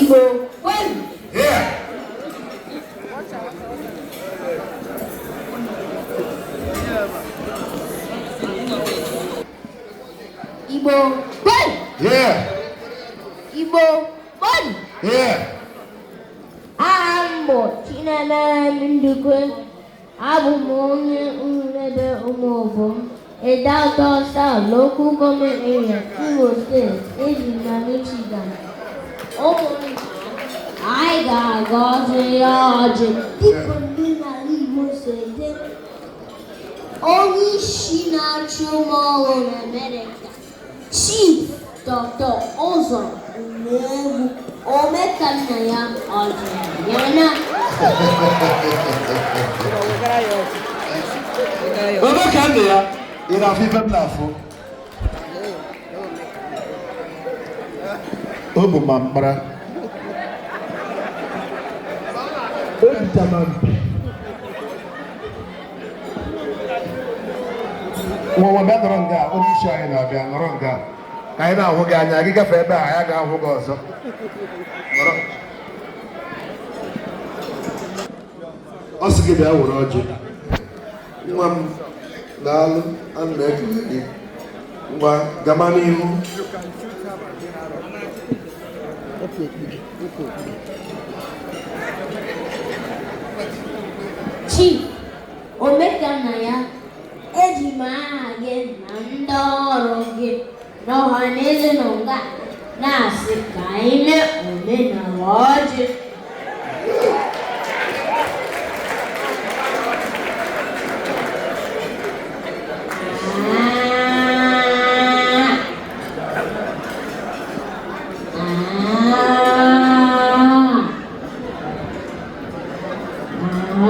Igbo kwenu! Yeah. Igbo kwenu! Yeah. Igbo kwenu! Yeah. Aha m bụ Chinemere Ndukwe. Abụ m onye Nrebe Ụmụobom, Ideato South Local Government Area, Imo State, ebi na Michigan. Ụmụnna, anyị ga-agọzi ya ọjị dịka omenala Igbo si dị. Onye isi na-achị ụmụ ọrụ n'Amerika, Chief Dr. Ụzọ Unuegbu, Omekannaya ọjị ya na Ome ka nne ya, ị na-afụ ife m na-afụ. O bụ ma mkpara. O bicha ma mpi. Nwa nwa, bịa nọrọ nga, onye isi anyị na-abịa, nọrọ nga. Ka anyị na-ahụ gị anya, gị gafee ebe a, anyị ga-ahụ gị ọzọ. Nọrọ. Ọ sị gị bịa were ọjị. Nwa m, daalụ, ana m ekele gị. Ngwa, gama n'ihu. Chief Omekannaya, eji m aha gị na ndị ọrụ gị na ọha na eze nọ nga na-asị ka anyị mee omenala ọjị. Ah. Ah. Ah.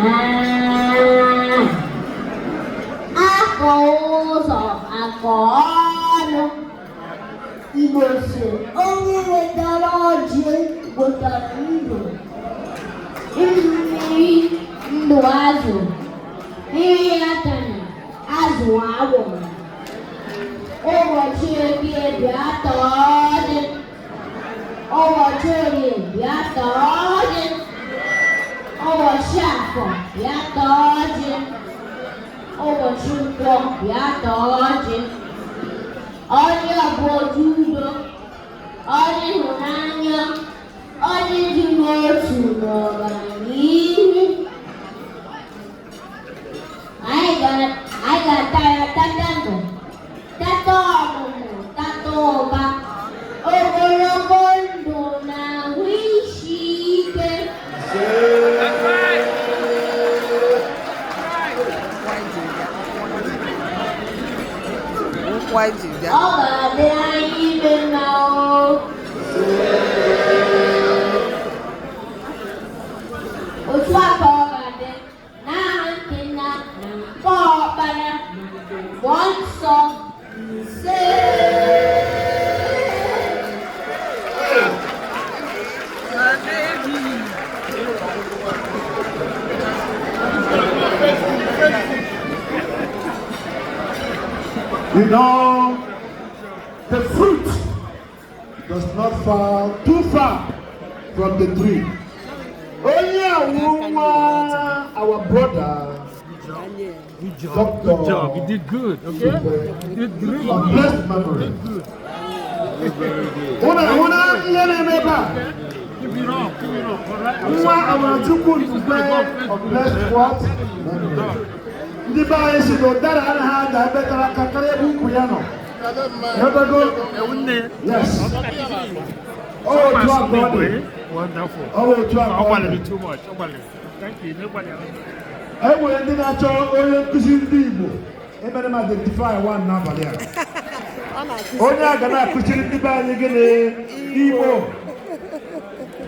Ah. Akọ ụzọ akọ ọnụ. Igbo si onye wetara ọjị wetara ndụ, ndụ mmiri, ndụ azụ, mmiri atana, azụ agwụrụ. Ụbọchị Eke, bịa taa ọjị. Ụbọchị Orie, bịa taa ọjị. Ụbọchị Afọ, bịa taa ọjị. Ụbọchị Nkwọ, bịa taa ọjị. Ọjị bụ otu udo, ọjị ịhụnanya, ọjị dị n'otu n'ọganihu. Anyị ga-ata ya, tata ndụ, tata ọmụmụ, tata ụba, ogologo ndụ na ahụ isi ike. Ọ ga-adị anyị ime mma o. Otu a ka ọ ga-adị n'aha nke Nna na nke Ọkpara na nke Mmụọ Nsọ. Ise. You know, the fruit does not fall too far from the tree. Onye awụwa, our brother, Good job. Doctor. Good job. You did good. Okay? You did great. Of blessed memory. Good. Very good. Ụna ahụna ihe na-eme ebe a. Keep it up. Keep it up. All right? Nwa Amarachukwu Ndukwe of blessed what? Memory. Ndị be anyị si na ụdara anaghị ada ebe tara aka karịa ebe ukwu ya nọ. Ebego? Yes. Ọ otu a ka ọ dị. Wonderful. Ọ otu a ka Ọ ọ dị. gbalịrị too much. Ọ gbalịrị. Thank you. N'ịgbalị. E nwere ndị na-achọ onye nkụzi ndị Igbo. Emere m identify one n'abalị a. Onye a ga na-akụziri ndị be anyị gịnị? Igbo.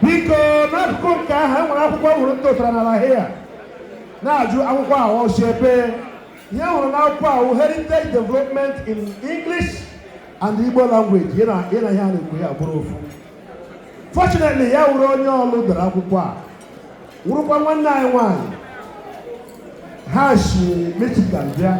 Biko, n'akụkụ nke ahụ, e nwere akwụkwọ hụrụ ndị ụtara n'ala hia na-ajụ akwụkwọ ahụ ọsọ ebe ihe hụrụ n'akwụkwọ ahụ, Heritage Development in English and Igbo Language. Ihe na ihe na ihe a na-ekwu ya bụrụ ofu. Fortunately, ya wụrụ onye ọlụ dere akwụkwọ a, wụrụkwa nwanne anyị nwaanyị. Ha si Michigan bịa.